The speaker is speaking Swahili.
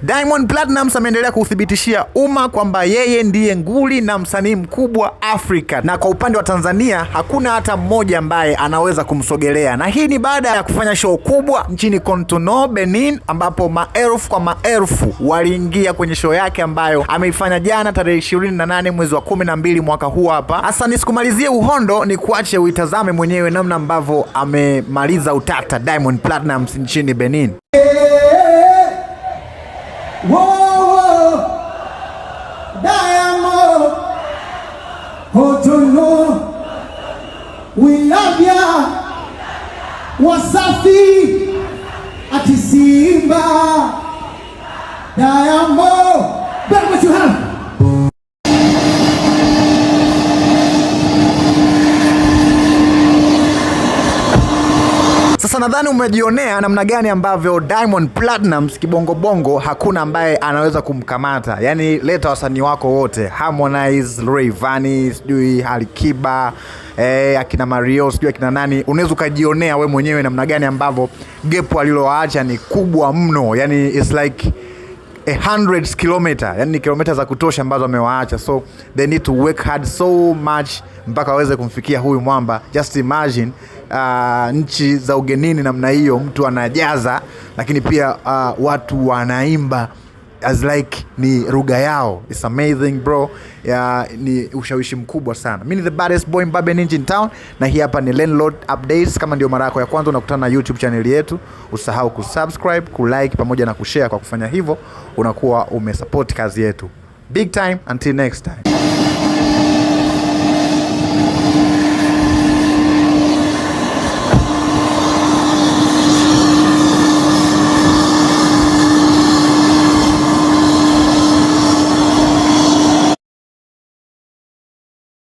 Diamond Platnumz ameendelea kuuthibitishia umma kwamba yeye ndiye nguli na msanii mkubwa Afrika, na kwa upande wa Tanzania hakuna hata mmoja ambaye anaweza kumsogelea, na hii ni baada ya kufanya show kubwa nchini Cotonou, Benin, ambapo maelfu kwa maelfu waliingia kwenye show yake ambayo ameifanya jana tarehe 28 mwezi wa 12 mwaka huu hapa. Hasa nisikumalizie uhondo, ni kuache uitazame mwenyewe namna ambavyo amemaliza utata Diamond Platnumz nchini Benin. Whoa, whoa, Diamond, Cotonou, we love ya, Wasafi, ati Simba, Diamond, bet what you have. Sasa nadhani umejionea namna gani ambavyo Diamond Platnumz kibongobongo hakuna ambaye anaweza kumkamata. Yaani leta wasanii wako wote, Harmonize, Rayvanny, sijui Alikiba, akina Mario, sijui akina nani, unaweza ukajionea we mwenyewe namna gani ambavyo gap aliloacha ni kubwa mno. Yaani it's like a hundreds kilometer, yani ni kilomita za kutosha ambazo amewaacha, so they need to work hard so much mpaka waweze kumfikia huyu mwamba. Just imagine nchi za ugenini namna hiyo, mtu anajaza, lakini pia watu wanaimba as like ni lugha yao. It's amazing, bro. Ya, ni ushawishi mkubwa sana. Mimi ni the baddest boy Mbabe Ninja in town, na hii hapa ni Landlord Updates. Kama ndio mara yako ya kwanza unakutana na YouTube channel yetu, usahau kusubscribe, kulike pamoja na kushare. Kwa kufanya hivyo unakuwa umesupport kazi yetu big time. Until next time.